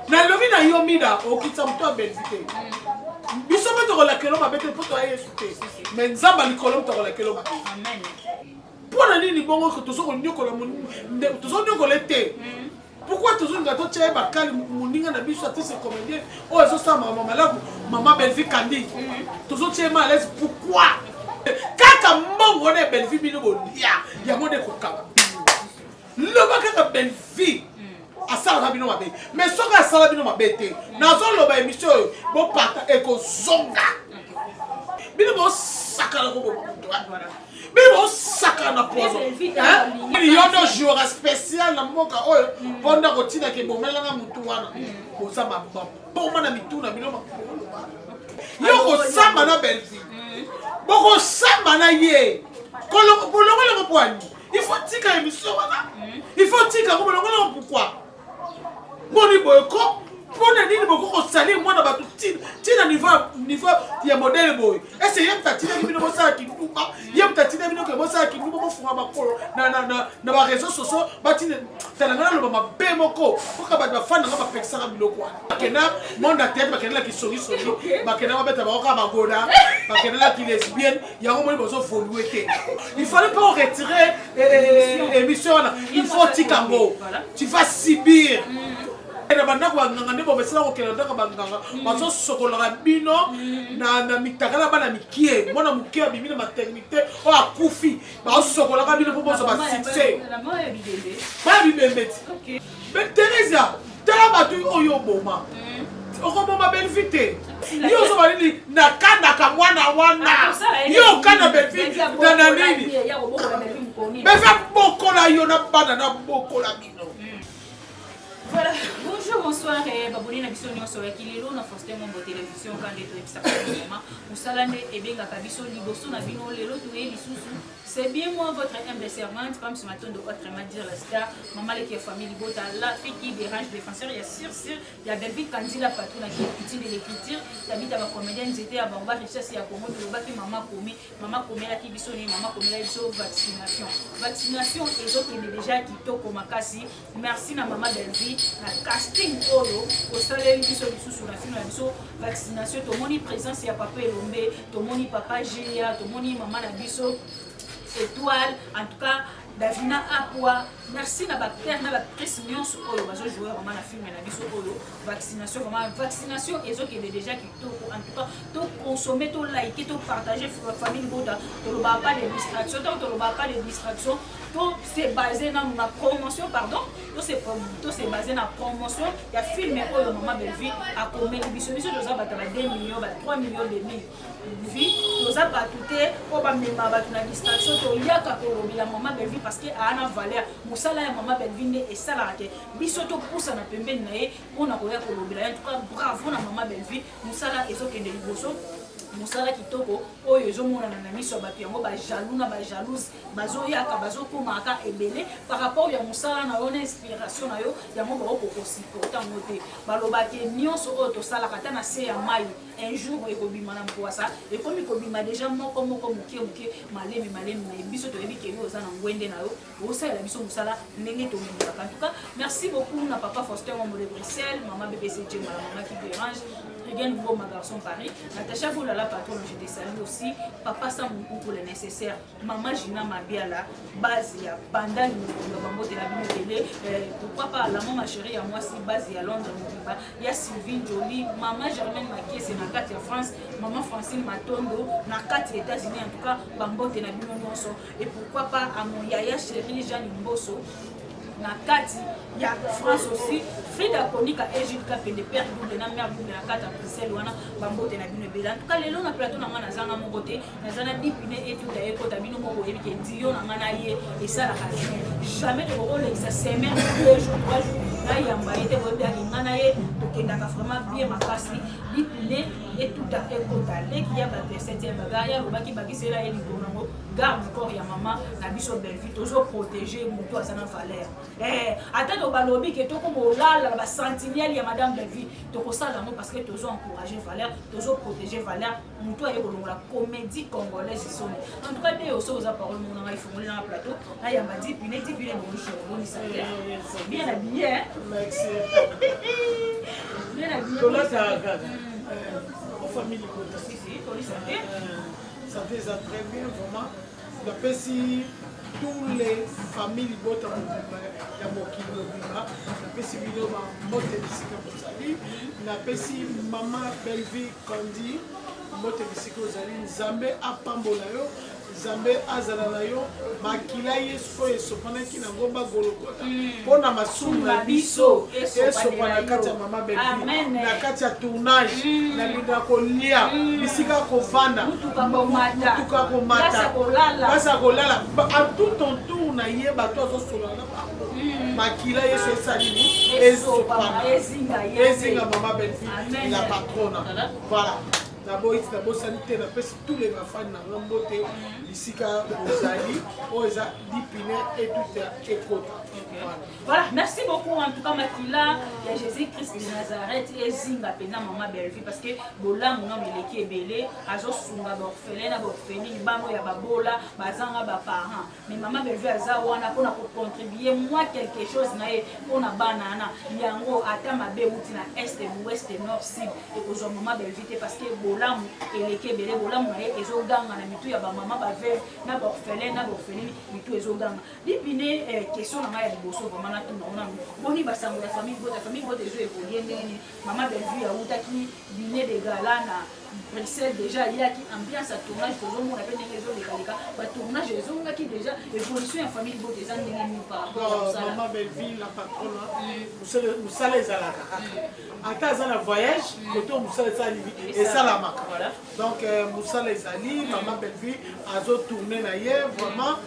Nalobi na yo Mida, okitisa moto ya Bellevue te. Biso mpe tokolakela mabe te mpo toya Yesu te. Mais Nzambe ya likolo moto akolakela mabe. Amen. Mpo na nini bongo tozo konyokola tozo nyokola te? Pourquoi tozolinga totya ye bakali moninga na biso artiste comédien oyo azosala makambo malamu mama Bellevue Kandi tozotya ye mal à l'aise pourquoi? Kaka mbongo wana ya Bellevue bino bolia yango nde ekokaba loba kaka Bellevue asalaka bino mabe mais soki asala bino mabe te nazoloba émission oyo bopata ekozonga bino bosakana koboma moto bino bosakana na poison yo nde ojouera spécial na mboka oyo mpo nde akotinaka ebomelanga motu wana boza maboma na mitu na bino makoloba yo kosamba na Bellevue bokosamba na ye bolongolongo pwani. Il faut tika émission wana. Il faut tika ko bolongola pourquoi? Boni boye ko mpo na nini bokoki kosalir mwana bato ntina niveau ya modele boye ese ye moto atindaki bino bosala kindumba ye moto atindaki bino ke bosala kindumba bofunga makolo na bareseau sociaux batina tala ngai naloba mabe moko mpoka bato bafani nanga bapekisaka biloko wana bakenda monde ya théâtre bakendela kisongisongi bakenda babeta bango kaka bagoda bakendela kilesbienne yango moni bozo volue te il fallait pas retirer eh, eh, eh, émission wana il faut tika yango tu vas subir mm. na bandako banganga nde bomesala kokende na ndako banganga mm. bazosokolaka bino mm. na mitakala bana mikie mwana moke abimi na maternité oyo akufi bazosokolaka bino mpo bozwa basuccès baya bibembe ti Theresia tala bato oyo oboma okoboma Bellevue te yo ozoba nini nakanaka mwana wana yo okana Bellevue na nini Bellevue abokola yo na bana nabokola bino. Voilà, bonjour, bonsoir, eh, babone na biso nyonso ya kilelo na Faustin Ngombo Télévision kande toyebisaka bino mosala nde ebengaka biso liboso na bino lelo toye lisusu. C'est bien moi, votre humble servante, Pams Matondo, autrement dire la star, maman leki ya famille Libota, la fille qui dérange défenseur, ya sur sur, ya Bellevue Kandila Patrona qui est utile de l'écriture, tabita ba comédien nzete ya bango ba richesse ya Congo, tolobaki maman komi, maman komelaki biso ni maman komelaki biso vaccination. Vaccination ezokende déjà kitoko makasi. Merci na maman Bellevue na casting oyo osaleli biso lisusu na film na biso vaccination. Tomoni présence ya papa Elombe, tomoni papa Gia, tomoni maman na biso Étoile, en tout cas Davina Aqua. Merci na ba acteur na ba actrice nyonso oyo bazo jouer vraiment na film na biso oyo vaccination. Vraiment vaccination ezokende déjà kitoko. En tout cas to consommer, to liker, to partager famille Bota. Toloba pas de distraction, to toloba pas de distraction, to se baser na na promotion, pardon, to se baser na promotion ya film oyo mama Bellevue akomeli biso. Biso toza bato ba 2 millions, ba 3 millions de mille vie, toza bato te oyo bamema bato na distraction. Toyaka kolobela mama Bellevue parce que aa na valeur. Mosala ya mama Bellevue nde esalaka te biso topusana pembeni na ye mpona koya kolobela ye. En tout cas bravo na mama Bellevue, mosala ezokende liboso, mosala kitoko oyo ezomonana na miso ya bato. Yango bajaloux na bajalouse bazoyaka bazokomaka ebele par rapport ya mosala na yo na inspiration na yo. Yango baokokosupporter yango te. Balobaki nyonso oyo tosalaka ata na se ya mai, un jour ekobima na mpwasa. Ekomi kobima déjà moko moko, moke moke, malemi malemi. Na biso toyebi ke yo oza na ngwende na yo, osalela biso mosala ndenge tolingaka. En tout cas merci beaucoup na papa Faustin Ngombo de Bruxelles, mama BBC Djemala, mama qui dérange, Regan Ngoma, garçon Paris, Natacha Boulala, patron, je te salue aussi, papa Sam Moukou, le nécessaire, maman Gina Mabiala, base ya Bandal Mobimba, bambote na bino ebele, pourquoi pas la maman chérie ya mwasi, base ya Londres Mobimba, ya Sylvie Jolie, maman Germaine Makiese na kati ya France, maman Francine Matondo na kati ya États-Unis. En tout cas bambote na bino nyonso et pourquoi pas à mon yaya chéri Jeanne Mboso na kati ya France aussi, Frida Konika et Jules Kapende, père double na mère double na kati ya Bruxelles wana, bambote na bino ebele. En tout cas lelo na plateau na nga nazanga moko te, naza na dipine etuta ekota bino moko oyebi ke dio na nga na ye esalaka bien. Jamais tokokolekisa semaine, 2 jours, 3 jours nayamba ye te. Boyebi nga na ye tokendaka vraiment bien makasi. Dipine etuta ekota leki ya bato ya 7e bagarre ye alobaki bakisela ye likolo nango garde corps ya mama na biso Bellevue. Tozoprotéger moto aza na valeur. Ata to balobi ke tokoma olala na basentinelle ya madame Bellevue, tokosala yango parce que tozo encourager valeur, tozoprotéger valeur, moto aye kolongola comédie congolaise soni. En tout cas nde oso oza parole moko nanga efongoli nanga plateau nayamba Dipine. Dipine, bonjour, bonisa, bien habillé. Merci. Tolataka kaka famille libota. Santé eza très bien vraiment. Napesi tous les familles libota mobimba ya mokili mobimba, napesi bino bambote bisika bozali. Napesi mama Bellevue Kandi mbote bisika ozali. Nzambe apambola yo, Nzambe azala na yo. Makila Yesu oyo esopanaki na ngomba Gologota mpo na masumu na biso esopa na kati ya mama Bellevue, na kati ya tournage, na linga kolia, bisika kovanda, mutuka komata, place ya kolala, à tout entour na ye bato azosolola na bango. Makila Yesu esali nini? Esopana, ezinga mama Bellevue la patrona. Voilà, naboyi nabosani te, napesi tous les bafani na nga mbote bisika bozali. Oyo eza Dipine etuta ekota. Voilà, merci beaucoup. En tout cas, makila ya Jésus Christ de Nazareth ezinga mpenza mama Bellevue, parce que bolamu nano eleki ebele. Azosunga baorphelin na baorpheline, bango ya babola, bazanga baparent, mais mama Bellevue aza wana mpona kocontribue mwa quelque chose na ye mpona bana wana. Yango ata mabe euti na est, ouest, nord, sud, ekozwa mama Bellevue te, parce que bolamu eleki ebele. Bolamu na ye ezoganga na mitu ya bamama baveuve na baorphelin na baorpheline, mitu ezoganga. Dipine, question na ngai ya liboso vraiment natuna ngo nanu: boni basango ya famille bota? Famille bota ezo évolue ndenge nini? Mama Bellevue autaki dîner de gala na Bruxelles déjà, ayaki ambiance ya tournage, tozomona mpe ndenge ezolekaleka, batournage ezongaki déjà. Évolution ya famille bota eza ndenge nini par rapport ya mosala? Mama Bellevue la patrona, mosala ezalaka kaka. Ata aza na voyage, kote oyo mosala esali esalamaka. Donc mosala ezali, mama Bellevue azotourne na ye vraiment.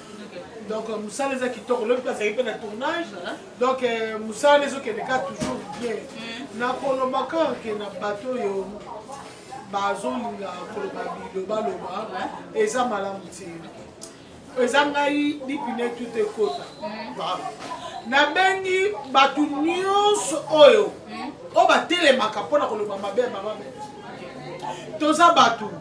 Donc mosala eza kitoko. Lobi mpe azalaki mpe na tournage. Donc mosala ezokende kaka toujours bien. Nakoloba kaka ke na bato oyo bazolinga koloba bilobaloba, eza malamu te. Eza ngai Dipine tuta ekota, nabengi bato nyonso oyo batelemaka mpona koloba mabe ya mama Bellevue. Toza bato.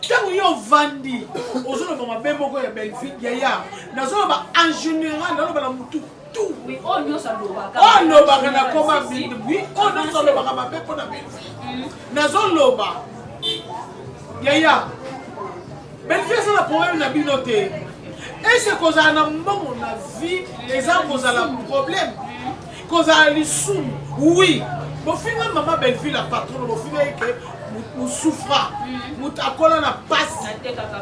Ntango yo ovandi ozoloba mabe moko ya Bellevue, yaya, nazoloba en général, naloba na motu tout oyo nyonso alobaka. Oyo alobaka na koma, oui, oyo nyonso alobaka mabe mpo na Bellevue, nazoloba, yaya, Bellevue eza na problème na bino te. Ese kozala na mbongo na vie eza kozala problème, kozala lisumu? Oui, bofinga mama Bellevue la patronne, bofinga ye ke mosufra, moto akola na pasi,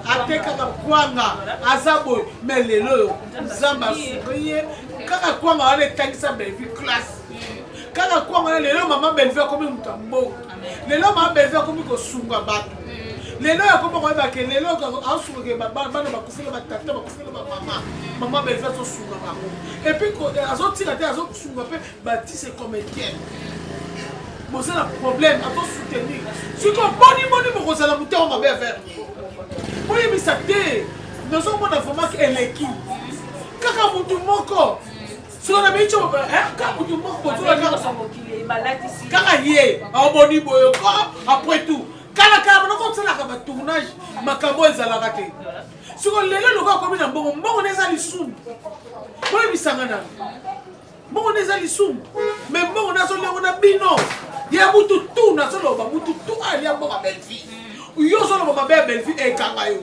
atekaka kwanga, aza boye. Mais lelo oyo Nzambe asungi ye. Kaka kwanga wana etangisa Bellevue classe. Kaka kwanga wana, lelo mama Bellevue akomi moto ya mbongo. Lelo mama Bellevue akomi kosunga bato. Lelo akomi koyeba ke lelo asungake bana bakufela batata, bakufela bamama. Mama Bellevue azosunga bango, et puis azotika te, azosunga mpe batise comédienne. Boza na problème, azosoutenir. Sikoyo boni boni bokozala motema mabe envers ye? Boyebisa te, nazomona vraiment eleki kaka mutu moko. Soki na micho kaka mutu moko bozola kaka ye aoboni boye. Après tout, kala kala banoko osalaka batournage, makambo ezalaka te. Siko lelo lokola akomi na mbongo, mbongo nde eza lisumu? Boyebisanga nano, mbongo nde eza lisumu? Mais mbongo nde azoliango na bino ya mutu tu. Nazoloba mutu tu alia mbongo ya Bellevue. Yo ozoloba mabe ya Bellevue, ekanga yo,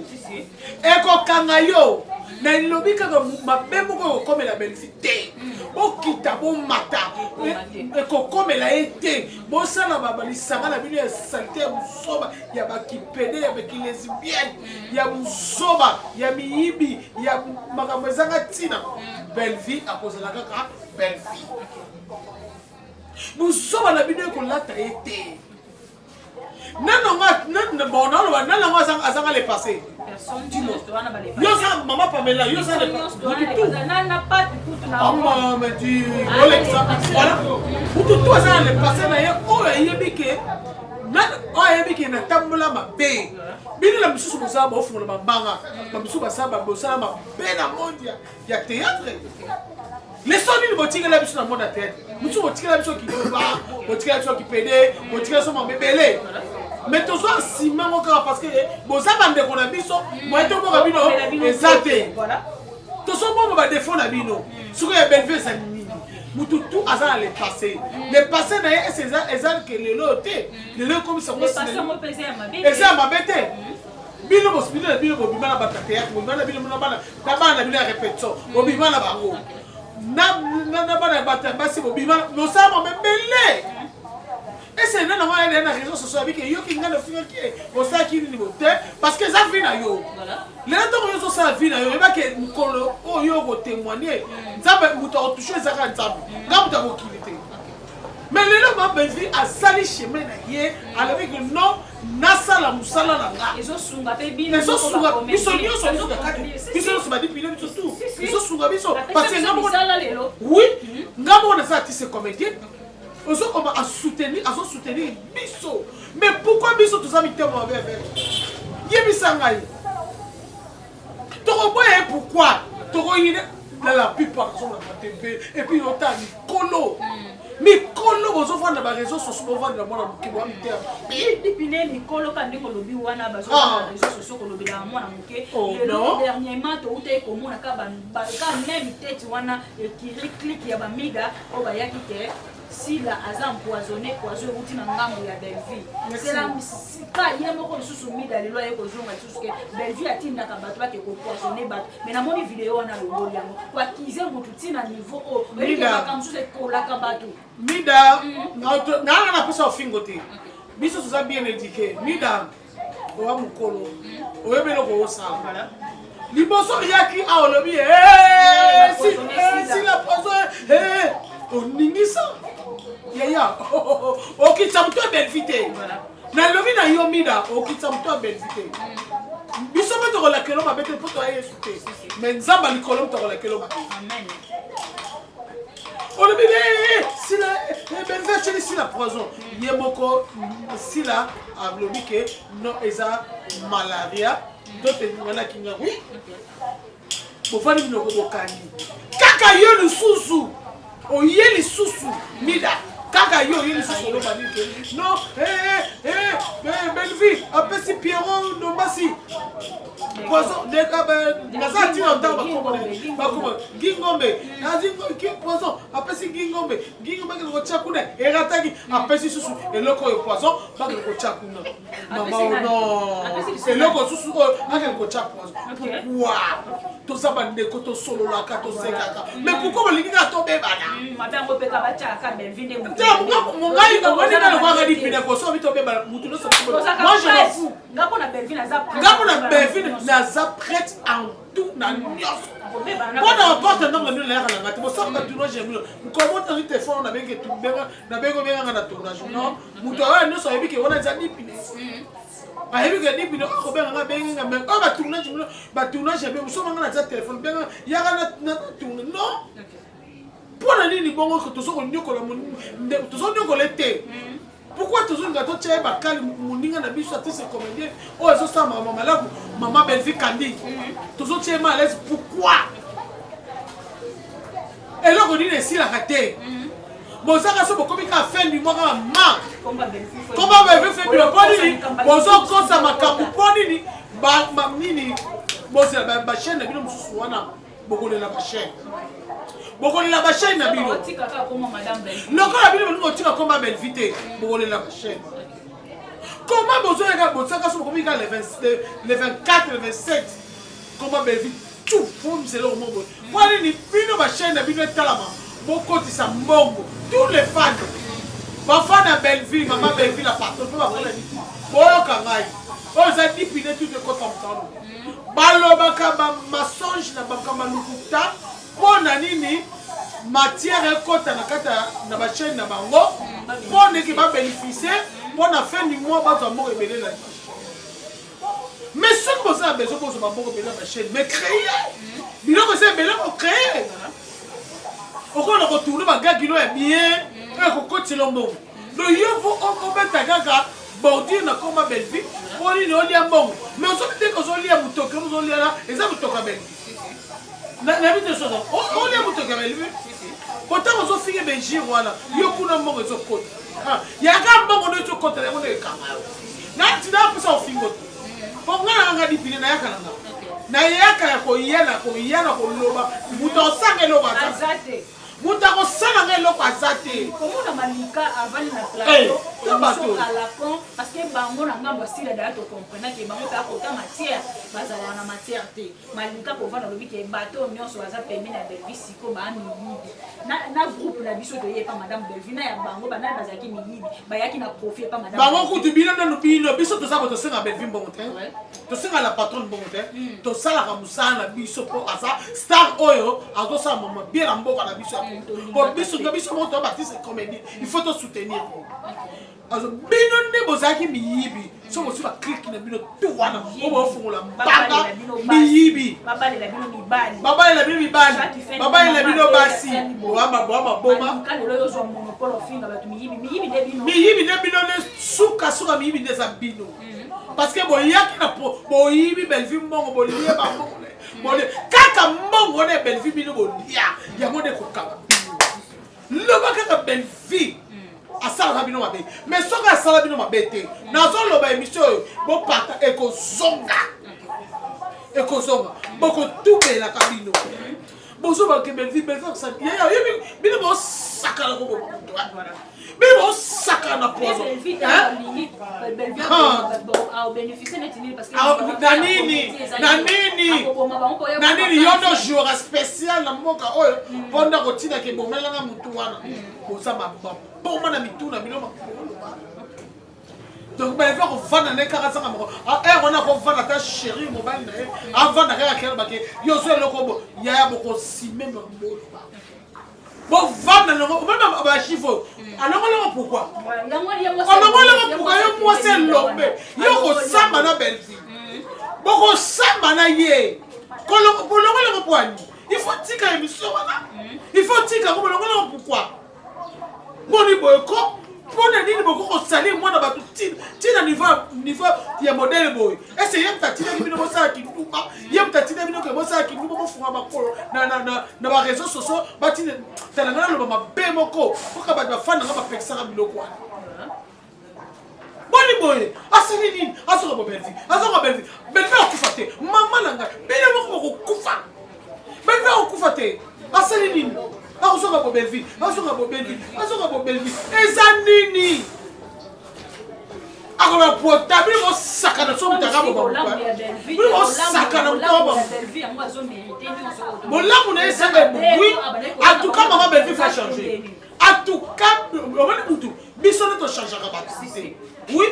ekokanga yo. Nalobi kaka mabe moko ekokomela Bellevue te. Bokita, bomata, ekokomela ye te. Bosala balisanga na bino ya saleté, ya buzoba, ya bakipede, ya bakilesbienne, ya buzoba, ya miyibi, ya makambo ezanga ntina. Bellevue akozala kaka Bellevue. Buzoba na bino ekolata ye te. Nano naloba nani yango azanga le passé? Yo oza mama Pamela, yo oza mutu tu amamedi olekisa. Voilà, mutu tu aza na le passé na ye. Oyo ayebi ke, oyo ayebi ke natambola mabe. Bino na misusu bozala bofungola bambanga, bamisusu basala bosala mabe na monde ya théâtre. Leçon nini botikela biso na monde ya théâtre? Mosusu botikela biso kidoba, botikela biso kipede, botikela biso mabe ebele, mais tozwa nsima ngo kaka parce que boza bandeko na biso. Moye toboka bino eza te, tozobomba badefo na bino. Soki ya Bellevue ezali nini? Mutu tout aza na le passé. Le passé na ye ese eza ke lelo te. Lelo ekomisa ngo eza ya mabe te. Bino bosibino na bino bobima na bato ya théâtre, bobima na bino na bana na bana na bino ya répétition, bobima na bango. Na bana ya bato ya basi bobima mosala mama ebele. Ese nana wana ya na réseau sociaux abike yoki ngai nafingaki ye osalaki nini bo te parce que eza vie na yo. Lelo ntango yo ozosala vie na yo oyebake mokolo oyo okotémoigne Nzambe moto akotouche ezaka Nzambe nga moto akokili te. Mais lelo ma Bellevue asali chemin na ye alobi que non nasala mosala na nga ezosunga mpe bino ezosunga biso nyonso biso na kati biso nyonso badipile biso tout ezosunga biso parce que nga moko oui nga moko naza artiste comédien ozokoma asoutenir azosoutenir biso. Mais pourquoi biso toza mitema mabe avec yebisa ngai tokoboya ye pourquoi tokoyine na la plupart azongaka te mpe epuis otala mikolo mikolo bozovanda ba réseau sociaux bovandela mwana moke boa mitema dipine mikolo ka ndenge olobi wana bazovanda réseau sociaux kolobelaka mwana moke lelo dernièrement toutaki komona ka meme tete wana ekiri clique ya bamiga oyo bayaki te Sila aza empoisonné, poison euti na ngambo ya Bellevue. C'est la ka ye moko lisusu mida lelo aye kozonga lisusu ke Bellevue atindaka bato bake kopoisonne bato. Mais namoni video wana alongoli yango. Koakize motu ti na niveau oyo. Oyebi ke makambo mosusu ekolaka bato. Mida, nanga na posa ofingo te. Biso toza bien éduqué. Mida, owa mokolo. Oyebi eloko osala. Liboso oyaki awa olobi sila poison oningisa yaya okitisa moto ya Bellevue te. Nalobi na yo Mida, okitisa moto ya Bellevue te. Biso mpe tokolakela mabe te mpo toya Yesu te. Mais Nzambe ya likolo moto akolakela mabe. Olobi sila Bellevue atieli sila poison. Ye moko sila alobi ke non eza malaria. Nzoto eninganaki nga oui. Bofandi biloko bokangi. Kaka yo lisusu oye lisusu Mida kaka yo oye lisusu oloba nini te non Bellevue apesi Pierrot Ndombasi poison naza ntina ntango bakoma Gingombe poison apesi Gingombe Gingombe akende kotia kuna erataki apesi susu eloko oyo poison bakende kotia kuna mama non eloko susu oyo akende kotia poison. Pourquoi toza bandeko tosololaka tosekaka mais pourquoi bolingi kaka tobebana? Ngai omoni nga lokwaka dipine kosobi tobebana mutu nyonso. Moi je m'en fous. Nga mpona Bellevue naza prête en tout na nyonso mpona porte ndongo nino nayaka na nga te bosala tournage ya bino mokolo moko telefone nabengi nabengi obenganga na tournage non moto awa nyonso ayebi ke wana eza dipine ayebi ke dipine okobenga nga abengi nga mais oyo batournage bino batournage ya bino mosoma nga naza telefone benga yaka na tourne non mpo na nini bongo tozo konyokola tozonyokola te. Pourquoi tozolinga totia ye bakali moninga na biso artiste comédien oyo azosala makambo malamu mama Bellevue Kandi tozotia ye mal à l'aise pourquoi eloko nini esilaka te bozaka so bokomi kaka fin du mois kaka ma komba Bellevue fe bino mpo nini bozokosa makambo mpo nini nini bozela bachaîne na bino mosusu wana bokolela bachaîne bokolela bachaîne na bino lokola bino bolingi kotika komba Bellevue te bokolela bachaîne comment bozoyaka botiaka so bokomi kaka le 24 le 27 komba Bellevue tout fomisa eloko moko boye mpo nini bino bachaîne na bino etalama bokotisa mbongo tous les fans bafan ya Bellevue mama Bellevue la patron mpe bafan ya boyoka ngai oyo eza dipine tout ekota mosalo balobaka bamasonge na makambo ya lokuta mpo na nini matière ekota na kati na bachaîne na bango mpo ndenge babénéficie mpo na fin du mois bazwa mbongo ebele na. Mais soki boza na besoin bozwa bambongo ebele na bachaîne mais créer biloko eza ebele kocréer okola kotourne bagagino ya bien oyo ekokotela mbongo. Donc yo fo obeta kaka bordure na komba Bellevue mpo nini olia mbongo mais ozobi te ozolia motoki ozolia eza motoki ya Bellevue nayebi te soza olia motoki ya Bellevue kotango ozofinge benjire wana yo kuna mbongo ezokota yaka mbongo ndo ezokota yango nde ekanga yo natina aposa ofingo te mpo nga na nga dipine nayaka na nga nayaka ya koya na koya na koloba moto osanga eloko aza. Moto akosala nga eloko aza te. Komona Malika avandi na plateau, émission à la con, parce que bango na ngambo ya Sila daya to comprena que bango pe akota matière, bazalaka na matière te. Malika kovanda alobi ke bato nyonso baza pembeni ya Bellevue siko ba miyibi. Na, na groupe na biso toye pa madame Bellevue na ya bango banani bazalaki miyibi, bayaki na profit pa madame. Bango kutu bino nanu bino biso toza ko tosenga Bellevue mbongo te. Tosenga la patronne mbongo te. Tosalaka mosala na biso po aza star oyo azosala mama bien na mboka na biso ya Congo. Po biso to biso moko to batise comédie, il faut to soutenir. Azo bino nde bozalaki miyibi so bozwi ba clique na bino tout wana oyo bofungola mbanga miyibi babalela bino mibali babalela bino mibali babalela bino basi boama boama boma miyibi nde bino nde suka suka miyibi nde eza bino mhm. parce que boyaki na boyibi Bellevue mbongo bolie bambongo bolie kaka mbongo wana ya Bellevue bino bolia yango nde kokaba bino loba kaka Bellevue asalaka bino mabe mais soki asala bino mabe te nazoloba émission oyo bopata ekozonga ekozonga bokotubelaka bino bozobake Bellevue Bellevue oyebi bino bosakana koboma moto bino bosakana na poison na nini na nini na nini yo nde ojouera spécial na mboka oyo mpo nde akotinaka ebomelanga motu wana boza maboma na mitu na bino makoloba donc Bellevue akovanda na ye kaka azanga moko heure wana akovanda ata chéri mobali na ye avanda kaka kela bake yo ozo eloko bo yaya bokosime boloba bovanda nango omona bachiffre oyo alongolongo pourquoi alongolongo pourquoi yo mwasi elombe yo kosamba na Bellevue bokosamba na ye bolongolongo po ani il faut tika émission wana il faut tika yango bolongolongo pourquoi boni boye ko mpona nini bokoki kosalir mwana bato ntina niveau ya modele boye ese ye moto atindaki bino bosala kindumba ye moto atindaki bino ke bosala kindumba bofunga makolo na bareseau sociaux batina tala ngai naloba mabe moko mpoka bato bafani nanga bapekisaka biloko wana boni boye asali nini azoka bo Bellevue azoka Bellevue Bellevue akufa te mama na ngai bino moko bokokufa Bellevue akokufa te asali nini akozoka bo Bellevue azoka bo Bellevue azoka bo Bellevue eza nini akoba pota bino bosakana so mutaka bino bosakana mutaka bolamu na ye esanga ebongwi en tout cas mama Bellevue fa changer en tout cas omoni mutu biso nde tochangeaka bato te oui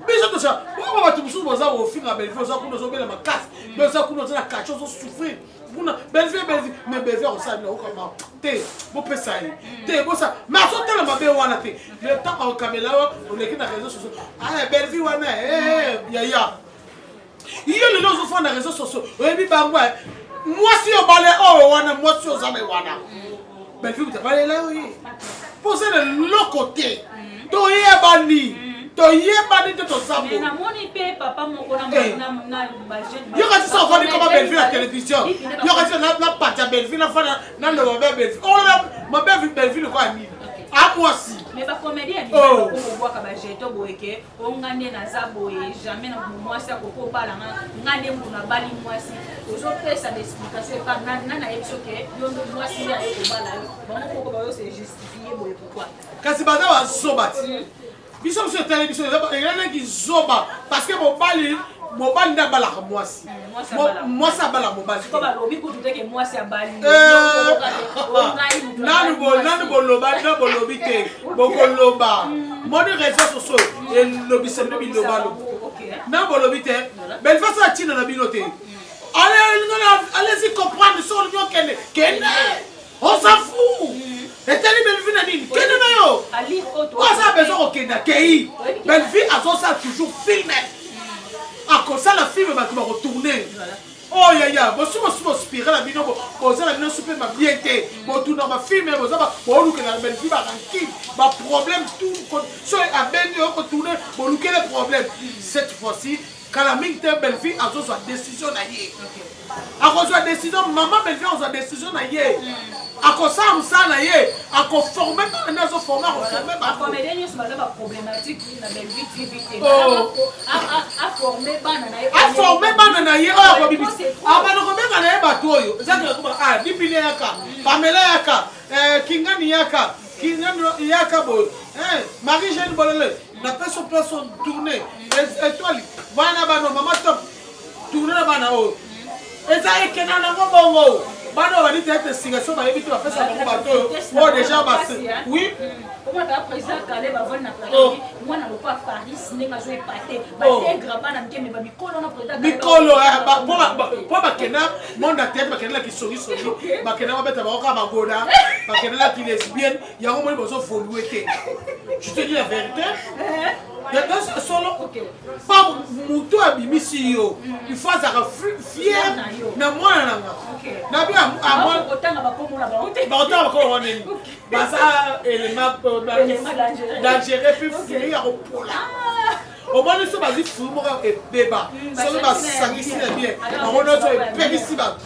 biso tocha bongo bato mosusu boza kofinga Bellevue oza kuna ozobela makasi mpe oza kuna oza na quartier ozosouffrir kuna Bellevue Bellevue mais Bellevue akosala bino okama te bopesa ye te bosa mais azotala mabe wana te le temps akokamela yo oleki na réseau sociaux ah Bellevue wana yaya yo lelo ozofanda na réseau sociaux oyebi bango mwasi obale oyo wana mwasi oza na wana Bellevue moto abalela yo ye mpo oza na eloko te toyebani toyebani te toza namoni mpe papa moko yo kasi so ofandi koma Bellevue na télévision yo kasi na pata Bellevue nafanda naloba mabe Bellevue oloba mabe Bellevue lokola nini amwasi mais bacomédien ya mibali bakobwaka bajeton boye ke o nga nde naza boye jamais na mwasi akoki obala nga nga nde moto nabali mwasi ozopesa baexplication epa na nayebi so ke yo nde mwasi nde aye kobala yo bango moko bayo se justifie boye pourquoi kasi baza bazoba ti biso biso etali biso elalaki zoba parce que mobali mobali nde abalaka mwasi mwasi abala mobali balobi kutu te ke mwasi abali nanu boloba na bolobi te bokoloba moni réseau sociaux elobisa bino bilobalo na bolobi te Bellevue asala ntina na bino te allez-y comprendre soki olingi okende kende on s'en fout etali Bellevue na nini kende na yo oyo aza besoin kokende akei Bellevue azosala toujours film akosala film bato bakotourne oyo yaya bosi bosi bospire na bino boza na bino so mpe mabien te botuna bafilme boza bolukela Bellevue barancune baproblème tout so abengi oyo kotourne bolukele problème cette fois-ci kala mingi te Bellevue azozwa décision na ye akozwa décision mama Bellevue akozwa décision na ye akosala mosala na ye akoforme bana nde azoforme akoforme bacomédien nyonso baza baproblématique na Bellevue TV te aforme bana na ye aforme bana na ye oyo akobimisa abana kobenga na ye bato oyo ezakaka ah dipine yaka Pamela yaka. Eh, kingani yaka kingani yaka boye eh, marie jeanne bolole napesi yo place tourne étoile bana bano mama top tourne na bana oyo eza ekenda nango bongo bana oyo bali tete singa so bayebi te bapesa bango bato oyo oyo deja basi oui omonaka président Caleb avandi na plateau mwana lokola Paris ndenge azo epate bategra bana mike me bamikolo na président mikolo mpo bakenda monde ya théâtre bakendela kisongisongi bakenda babeta bango kaka bagoda bakendela kilesbienne yango moni bozo volue te je te dis la vérité yango solo pa moto abimisi yo il faut azalaka fier na mwana na nga nabi bakotanga bakombo wana nini baza élément dangereux mpe fruit ya kopola omoni so bazwi fruit moko ebeba soki basangisi na bien bango nyonso ebebisi bato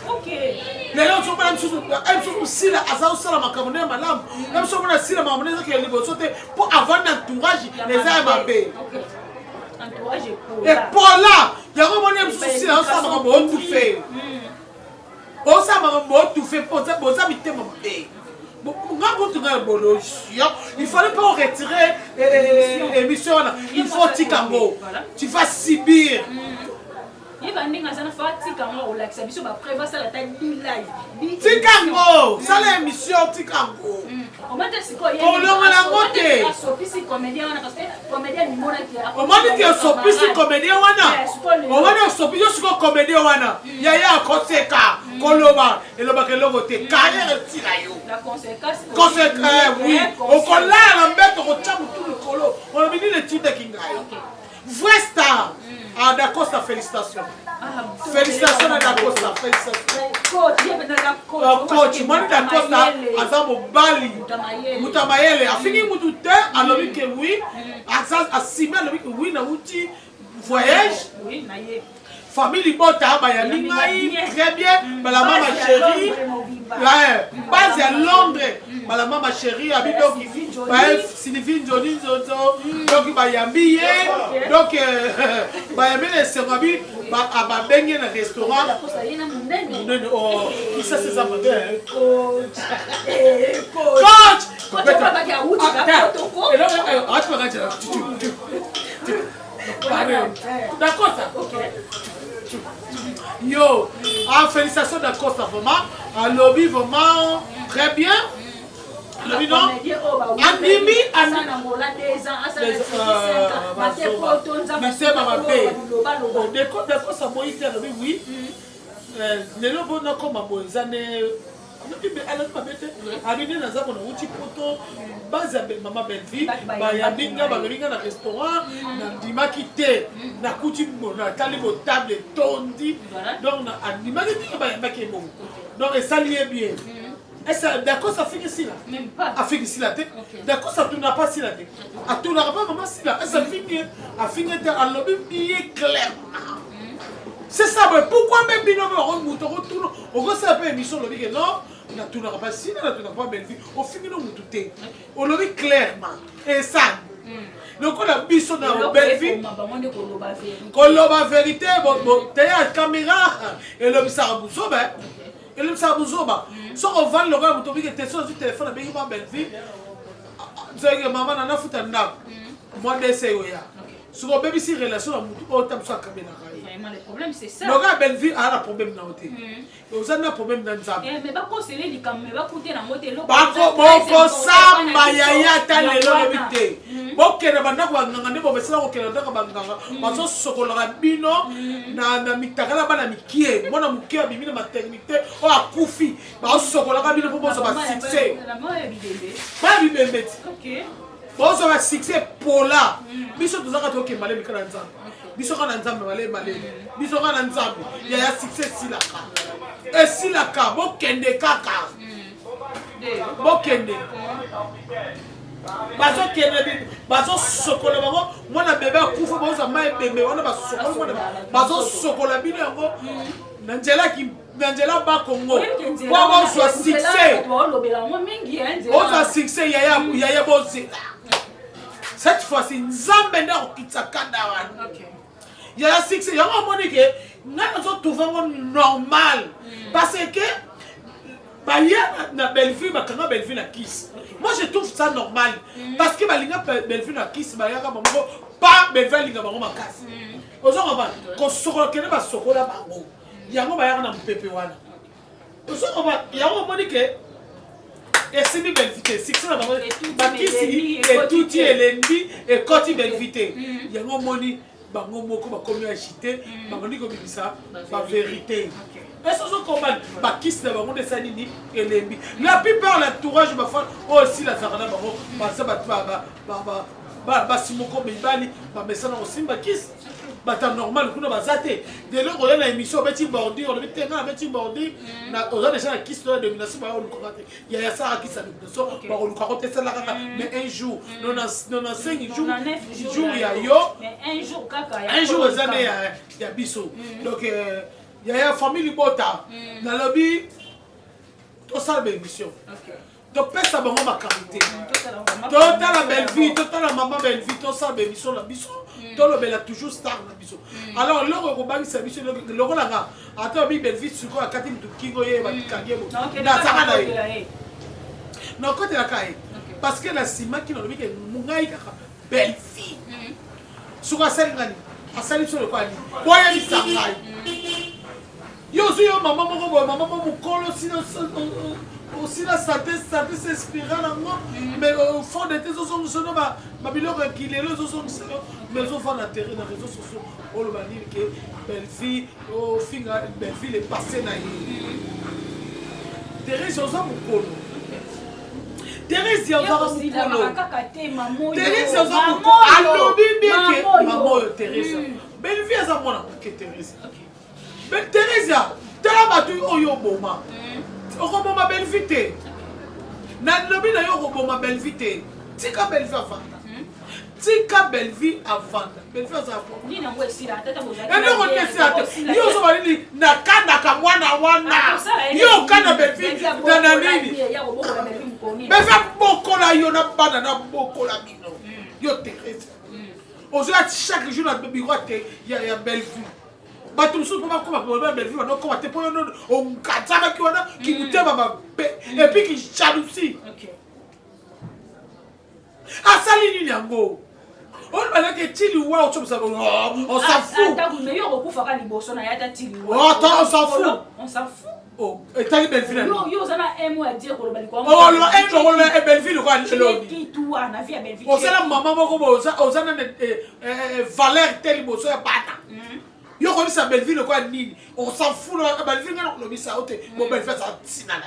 lelo ozomona mosusu mosusu sila aza kosala makambo nde ya malamu na biso omona sila makambo nde ezokende liboso te mpo avandi na entourage eza ya mabe epola yango omoni mosusu sila azosala makambo otufe osala makambo otufe boza mitema mabe nga kutu nga bolosion il fallait pas retirer émission wana il faut tika yango tu vas subir yeba ndenge aza na fa tika yango akolakisa biso bapreuve asala ata di live tika yango sala émission tika yango kolongola yango te asopisi comédien wana parce que comédien mimonaki omoni te osopisi comédien wana omoni osopi yo sikoyo comédien wana yaya akoseka koloba elobaka eloko te carrière esila yo conséquence oui okolala na mbeto kotya motu likolo olobi nini etindaki ngai vrai star ah dacosta félicitation félicitation na dacosta félicitation coach moni dacosta aza mobali moto ya mayele afingi mutu te alobi ke oui asimi alobi ke oui nauti voyage famille libota bayambi ngai très bien bala mama chérie base ya londres bala mama chérie abi donc sylvie nzoni nzonzo donc bayambi ye donc bayambi na esengo abi babengi ye na restaurant monene kisasa eza mabe coach Dacosta. Yo, ah, félicitations Dacosta vraiment. Alobi vraiment très bien. Alobi non. Andimi mitema mabe. Dacosta boyi te alobi oui. Lelo bo nakoma boye eza nde alobi mabe te abi nde naza kona wuti poto base ya mama bellevie bayambi nga bamemi nga na restaurant nandimaki te nakuti natali botable etondi donc andimaki te bayambaki ye bongo donc esali ye bien Dakos afiki sila afiki sila te Dakos atuna pa sila te atunaka pa mama sila ese afingi afingi te alobi bien clairement c'est ça boye pourquoi mpe bino mpe bako moto akotuna okosala mpe émission olobi ke non natunaka pa sina natunaka pa bellevue ofingi no motu te olobi clairement esani lokola biso na bellevue koloba vérité teya caméra elobisaka buzoba elobisaka buzoba soki ovandi lokola moto obiki te soki ozwi telefone abengi mwa bellevue nzenge mama na nafuta ndako mwa dese oya soki obebisi relation na motu oyo ta mosu akabelaka ye lokola bellevue aa na problème na yo te oza na problème na nzambe bokosamba yaya ata lelo lobi te bokende bandako banganga nde bomesana kokende bandako banganga bazosokolaka bino na mitakala bana mikie mwana moke abimi na maternité oyo akufi bazosokolaka bino mpo bozwa basuccès bana bibembe ti bozwa basuccès pola biso tozaka tokende malemi kaka na nzambe biso kaka na nzambe malemi malemi biso kaka na nzambe yaya succès esilaka esilaka bokende kaka bokende bazokende bazosokola bango mwana bebe akufa bazozwa mai ebembe wana basokoli mwana bazosokola bino yango na nzela na nzela bakongo po bozwa succès ozwa succès yaya yaya bozela cette fois-ci nzambe nde akokitisa kanda wana yaya succès yango omoni ke ngai nazotrouve yango normal parce que. Baya na Bellevue, bakanga Bellevue na kisi. Moi je trouve ça normal parce que balinga Bellevue na kisi, bayaka bango pa Bellevue alinga bango makasi. Ozo comprendre? Kosokola kende basokola bango yango bayaka na mopepe wana. Ozo comprendre? Yango omoni ke esimbi Bellevue te, succès na bango bakisi etuti elembi ekoti Bellevue te. Yango omoni bango moko bakomi agité, babandi kobimisa bavérité. Est-ce ozo comprendre? Bakisi na bango nde esali nini? Elembi. La plupart, l'entourage bafan oyo esila azalaka na bango, baza bato basi moko mibali bamesana kosimba kisi. Bato ya normal kuna baza te. Lelo oya na émission, obeti bordure, olobi te nga nabeti bordure, oza déjà na kisi to ya domination, baya olukaka te. Yaya, asalaka kisi ya domination, bakolukaka te, esala kaka. Mais un jour, 95 jour, jour ya yo, un jour eza nde ya biso. Donc yaya, famille libota, nalobi tosala baémission, topesa bango makambo te, totala Bellevue, totala mama Bellevue, tosala baémission na biso, tolobela toujours star na biso. Alors eloko ekobangisa biso, lokola nga ata obi Bellevue sikoyo akati mutu kingo, ye bakangi ye, nazaka na ye, nakotelaka ye parce que nasimaki, nalobi ke ngai kaka Bellevue soki asali nga nini, asali biso lokola nini, boyebisa ngai. Yo ozwi yo mama moko boye, mama mo mokolo osila sante sante s'inspira nango, mais au fond de te ezozongisa no babiloko ya kilelo, ezozongisa yo, mais ozofanda terrain na réseau sociaux, oloba nini ke Bellevue, ofinga Bellevue le passé na ye. Therese, oza mokolo. Therese, ozaka mokolo. Therese, oza mokolo. Alobi bien ke mama oyo Therese, Bellevue aza mwana moke. Therese, Therese, tala bato oyo oboma. Okoboma Bellevue te, nalobi na yo, okoboma Bellevue te. Tika Bellevue avanda, tika Bellevue avanda. Bellevue aza eloko nini esila te. Yo ozoba nini? Nakandaka mwana wana. Yo okanda Bellevue na nini? Bellevue abokola yo na bana, nabokola bino. Yo Therese, ozoya chaque jour na bureau te ya Bellevue. Bato mosusu mpo bakoma ba Bellevue, banokoma te mpo yo onganzamaki wana kimotema mabe et puis kijalousie. Asali nini yango oyo balaki etili wa otobisa? On s'en fout. Okufaka liboso na ye ata tili. On s'en fout. On s'en fout. Etali Bellevue. Yo oza na un mot à dire koloba. Oloba Bellevue lokola lelo na vie ya Bellevue. Ozala mama moko boye, oza nane valeur te liboso ya bana. Yo kolobisa Bellevue lokola nini? On s'en fout na Bellevue. Ngai nakolobisa yo te. Bo Bellevue aza ntina na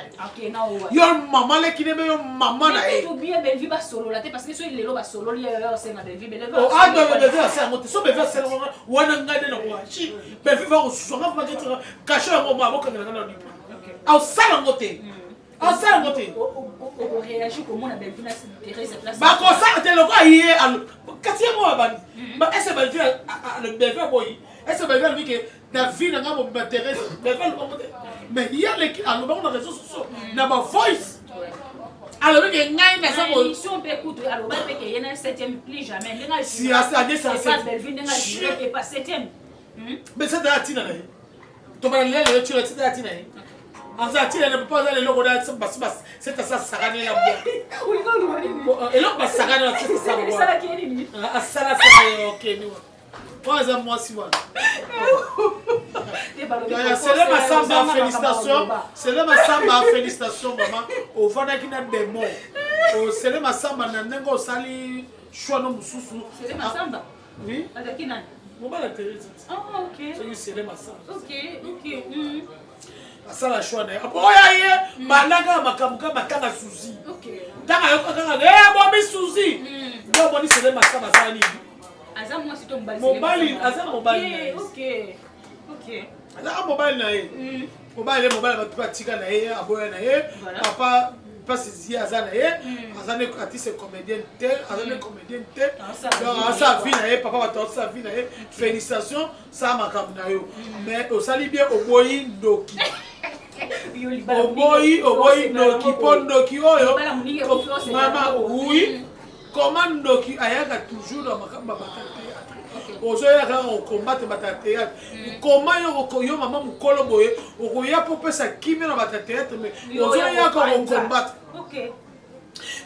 yo. Yo mama leki nebe, yo mama na ye. Bien, Bellevue basolola te parce que soki lelo basololi, yo osenga Bellevue. Bellevue asala yango te. So Bellevue asala yango wana, ngai nde nakoachi Bellevue va kosusanga maketaka kasho yango ma bokangelanga na lipa. Asala yango te, asala yango te. Bakosala te lokola ye kasi ye moko abandi ese Bellevue. Bellevue aboyi ese Bellevue alobi ke na vie na nga mobima Therese. Bellevue alobango te, mais ye aleki alobango na réseau sociaux na bavoice, alobi ke ngai naza. Émission mpe kutu aloba mpe ke ye na septième plus jamais ndenge Si, ade Bellevue ndenge ajure ke pa septième. Mais ça daa ntina na ye, tobala lela lelo tino tina ya ntina ye, aza ntina na papa, aza lelo kona basi basi asa sakani ya bwa eloko basakani asala sala ye okeni oyo aza mwasi wana. Sele Masamba, félicitation. Sele Masamba, félicitation mama. Ovandaki na démon. Sele Masamba, na ndenge osali choix no mosusu. Oui, mobali ya Therese, soki Sele Masamba asala choix na ye, aboya ye banda kaka makambo kaka matanga Suzi. Ntango ayoka kaka bomi Suzi, nde omoni Sele Masamba asala nini? Aza mwasi to mobali? Mobali, aza mobali na ye. Azaka mobali na ye, mobali ye, mobali bato batika na ye, aboya na ye. Papa mpasi ye aza na ye, aza ne artiste comédienne te, aza ne comédienne te. Donc asala vie na ye, papa bato asala vie na ye. Félicitation, sala makambo na yo, mais osali bien, oboyi ndoki, oboyi, oboyi ndoki, mpo ndoki oyo mama, oui, comment ndoki ayaka toujours na makambo babaka théâtre. Ozoya kaka kokombatre bato ya théâtre. Koma yo, yo mama mokolo boye, okoya mpo opesa kimia na bato ya théâtre, mais ozoya kaka kokombatre.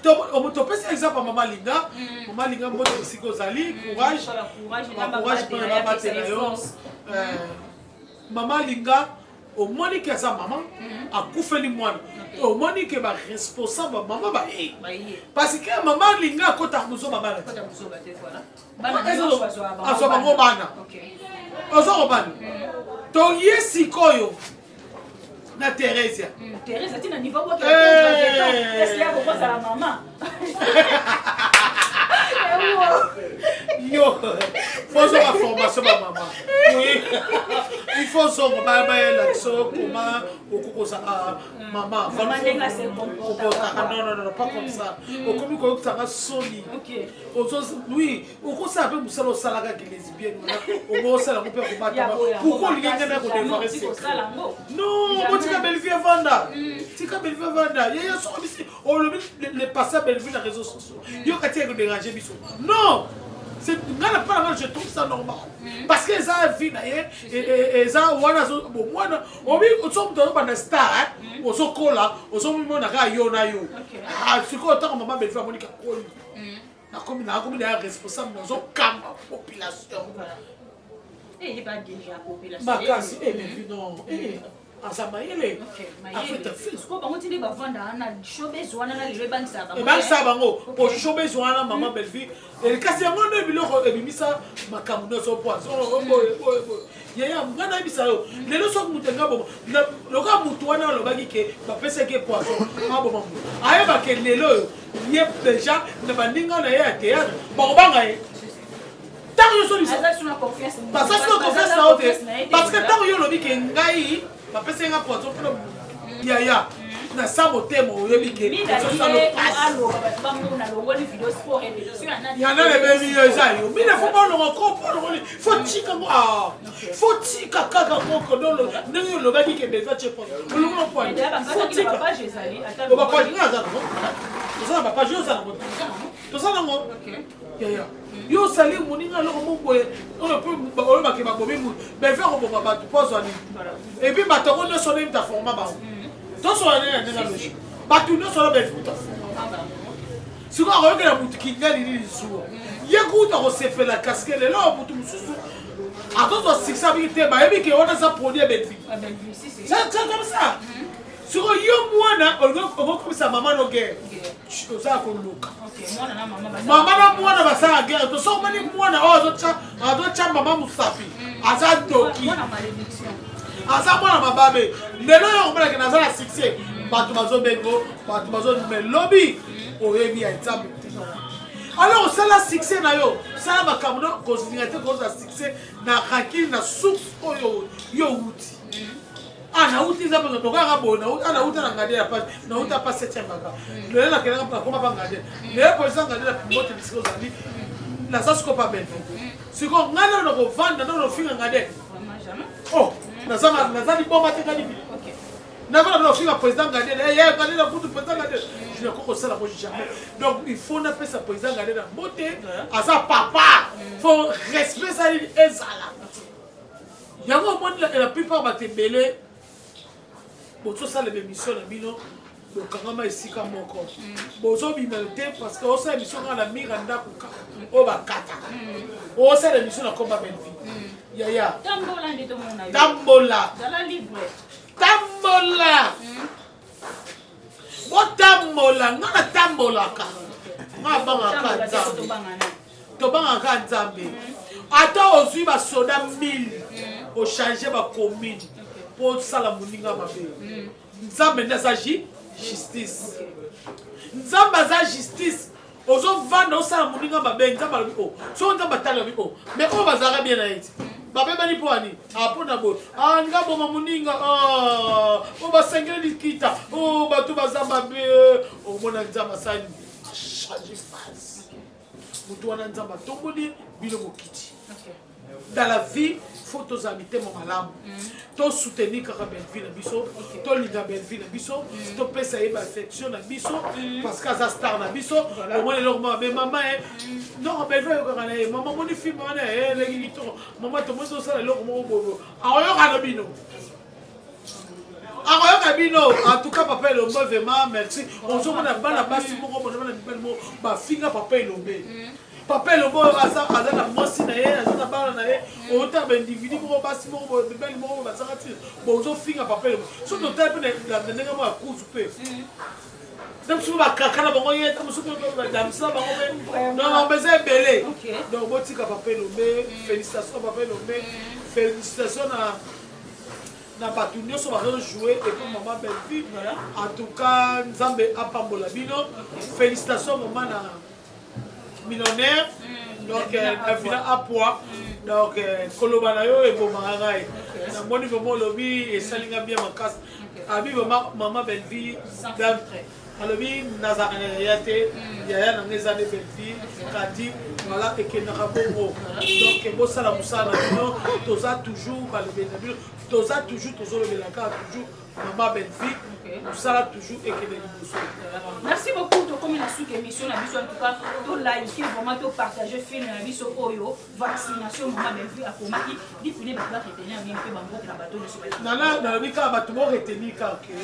Topesi exemple ya mama Linga. Mama Linga, mbote esika ozali, courage, courage mpona babatela yo. Mama Linga, omoni ke aza mama akufeli mwana, omoni ke baresponsable mama baye, parce que mama Linga akotaka kozoba bana te, azwa bango bana, oza kobana. Toye sikoyo na Theresia. Theresia tina niveau boke, est-ce qu'il y a beaucoup la maman? Yo, faut ozonga formation bamama. Oui, il faut ozonga, bayelakisa yo comment okoki kozala mama. Non, non, non, pas comme ça. Okomi koyokisanga soni. Oui, okosala mpe mosala osalaka ki lesbienne wana, okosala yango mpe kobatama. Pourquoi olingi ngai na kodévoiler secret? Non, botika Bellevue evanda, tika Bellevue evanda. Yeye soko bisi olobi le passé Bellevue na réseaux sociaux, yo kati ya kodéranger biso. Non, nga na mpa na nga, je trouve ça normal, parce que eza vie na ye, eza wana bomwana. Obi so moto azobanda star, ozokola, ozomona kaka yo na yo. Sikoyo ntango mama Bellevue amonika koli, nakomi na ya responsable, nazokamba population makasi. Bellevue, non, aza mayele. Bango tinde bavanda wana, showbiz wana na lelo ebangisaka bango. Ebangisaka bango po showbiz wana, mama Bellevue, kasi yango nde biloko ebimisa makambo nyonso. Poison boye boye boye. Yaya, nga nayebisa yo, lelo soki moto enga boma lokola motu wana alobaki ke bapesaki ye poison aboma motu, ayebake lelo oyo ye déjà na baninga na ye ya théâtre bakobanga ye. Ntango nyonso baza suna confiance na yo te, parce que ntango yo olobi ke ngai bapesi nga poison mpona yaya na sa motema, oyebi ke yana ebebi yo, eza yo mine. Faut balonga ko po olongoli, faut tika ngo, faut tika kaka koko ndenge olobaki ke beva tie poison, olongola poison, faut tika bapage. Nga aza nango, toza na bapage, yo oza nango, toza nango. Yaya, yo osali moninga eloko mo boye oyo mpe oyobake babomi mutu. Beve akoboma bato mpo azwa nini? Et puis bato yango nyonso ndenge mutu aforma bango, tosola ndenge na ndenge logique, bato nyonso wana Beve mutu aforma. Sikoyo akoyokela mutu kingali nini zuwa? Ye kuta kosepela kaske lelo mutu mosusu atozwa succès, abiki te, bayebi ke wana eza produit ya Bellevue. C'est comme ça. Sikoyo yo mwana okokomisa mama no guerre, oza koluka mama na mwana basala guerre. To soki omoni mwana oyo azotya mama mosapi, aza ndoki, aza mwana mababe. Lelo oyo omonake naza na succès, bato bazobengo, bato bazondima, lobi oyebi ya Nzambe te. Alors osala succès na yo, sala makambo no, kozinga te kozwa succès na rancune na source oyo yo wuti. Ah, nauti eza mpenza tokaka boye. Ah, nauta na ngade ya pasi, nauta pa septième baka, lelo nakendaka nakoma pa ngade, lelo président ngade na mbote bisika ozali. Naza sikoyo pa Bellevue. Sikoyo ngai nano nakovanda nano nofinga ngade? Oh, naza liboma te. Kalibi navanda nafinga président ngade, ye ngade na kutu président ngade, je nakoki kosala ngo jamais. Donc il faut napesa président ngade na mbote, aza papa, faut respect ezali ezala. Yango omoni, la plupart bato ebele bozosala baémission na bino, bokangama esika moko, bozobima te, parce que osala émission kaka na mire ya ndako oyo bakata, osala émission na komba Bellevue. Yaya, tambola, tambola, botambola. Nga natambolaka, nga abangaka Nzambe, tobangaka Nzambe. Ata ozwi basoda 1000, ochange bacommune mpo osala moninga mabe, Nzambe nde aza justice. Nzambe aza justice. Ozovanda, osala moninga mabe, Nzambe alobi o soki Nzambe atali, alobi o mais oyo bazalaka bien na ye ti babebani mpo ani mpo na boye nga boma moninga oyo basengeli likita oyo bato baza mabe. Omona Nzambe asali change face, motu wana Nzambe atomboli bino mokiti. Dans la vie, faut tozala mitema malamu, tosoutenir kaka Bellevie na biso, tolinga Bellevie na biso, topesa ye baaffection na biso, parce que aza star na biso. Omoni eloko moko mabe, mama e non, Bellevie ayokaka na ye. Mama, moni film wana eleki kitoko. Mama, tomoni tosala eloko moko boye, akoyoka na bino, akoyoka bino. En tout cas, papa Elombe, vraiment merci. Ozomona bana basi moko bona, bana mibali moko bafinga papa Elombe. Papa Elombe oyo aza na mwasi na ye, aza na bana na ye. Ota baindividu moko, basi moko, mibali moko bazanga ntina, bozofinga papa Elombe. So totali mpe na ndenge moko ya kuzu mpe, ta mosusu bakaka na bango ye, ta mosusu badamisa bango mpe, non, eza ebele. Donc botika papa Elombe. Félicitation papa Elombe, félicitation na bato nyonso bazojoue et puis mama Bellevue. En tout cas, Nzambe apambola bino. Félicitation mama na millionnaire, donc Davina Apoi. Donc koloba na yo ebomaka ngai. Namoni vraiment olobi, esalinga bien makasi. Abi vraiment mama Bellevue alobi nazalaka na yaya te, yaya nanga eza nde Bellevue Kadi. Voilà, ekendaka bongo. Donc bosala mosala na bino, toza toujours balobeli na bino, toza toujours, tozolobela kaka toujours mama Bellevue. Mosala toujours ekende liboso. Merci beaucoup. Tokomi na suka émission na biso. En tout cas, tolike vraiment, topartage film na biso oyo, vaccination mama Bellevue akomaki dipune. Bato baretenir nini mpe bambote na bato nyonso? Nana, nalobi kaka bato boretenir kaka ke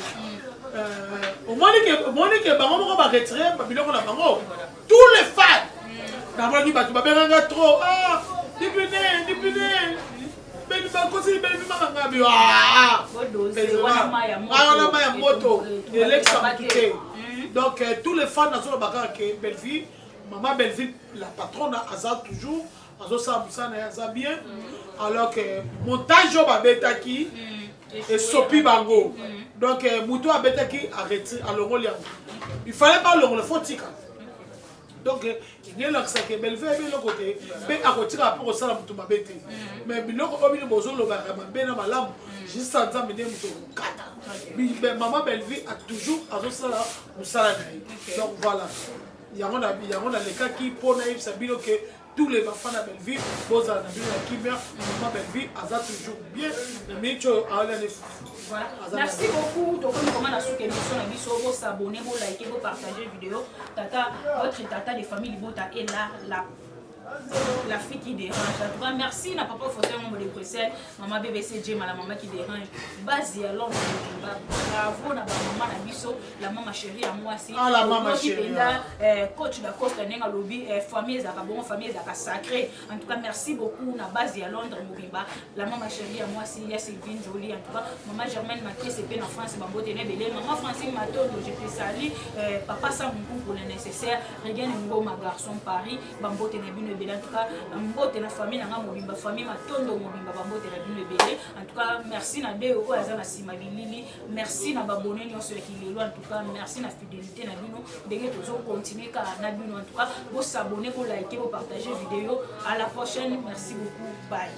omoni ke bango moko baretire biloko na bango. Tous les fans, namonaki bato babenganga trop: "Ah, dipune, dipune, beni bakosi beni makanga bi." Wana mai ya moto elekisa motu te. Donc tous les fans, nazoloba kaka ke Bellevue, mama Bellevue la patronne, aza toujours azosala mosala na ye, aza bien. Alors que montage oyo babetaki esopi bango. Donc moto abetaki aretire, alongoli yango. Il fallait balongola, faut tika. Donc ngelakisaka Bellevue ayebi eloko te mpe akotikaka mpe kosala moto mabe te. Mais biloko oyo bino bozolobaka mabe na malamu, juste Nzambe nde moto okokata. Mama Bellevue a toujours azosala mosala na ye. Donc voilà, yango yango nalekaki mpo nayebisa bino ke tous les bafans ya Bellevue, bozala na bino na kimia. Mama Bellevue aza toujours bien na miniti oyo aolia ne fufu. Voilà. Merci beaucoup. Tokomi vraiment na suka émission na biso. Bosabonner, bolike, bopartager vidéo. Tata, votre tata de famille Libota est là, la fille qui dérange. En tout cas, merci na papa Faustin Ngombo de Bruxelles, maman BBC Jema, la maman qui dérange. Base ya Londres, bravo na ba maman na biso, la maman chérie à moi aussi. Ah, la maman chérie. Coach da Costa nenga lobi, famille ezaka bon, famille ezaka sacré. En tout cas, merci beaucoup na base ya Londres mobimba, la maman chérie à moi aussi, ya Sylvine Jolie. En tout cas, maman Germaine Mathieu c'est na France, bambote na belé. Maman Francine Matondo, je te salue. Papa Samungu pour le nécessaire. Regain Ngoma garçon Paris, bambote na bino ebele. En tout cas, mbote na famille nanga mobimba, famille Matondo mobimba, bambote na bino ebele. En tout cas, merci na de oyo aza na nsima bilili. Merci na babone nyonso ya kilelo. En tout cas, merci na fidélité na bino, ndenge tozocontinue kaka na bino. En tout cas, bosabonner, bolike, bopartage vidéo. À la prochaine, merci beaucoup, bye.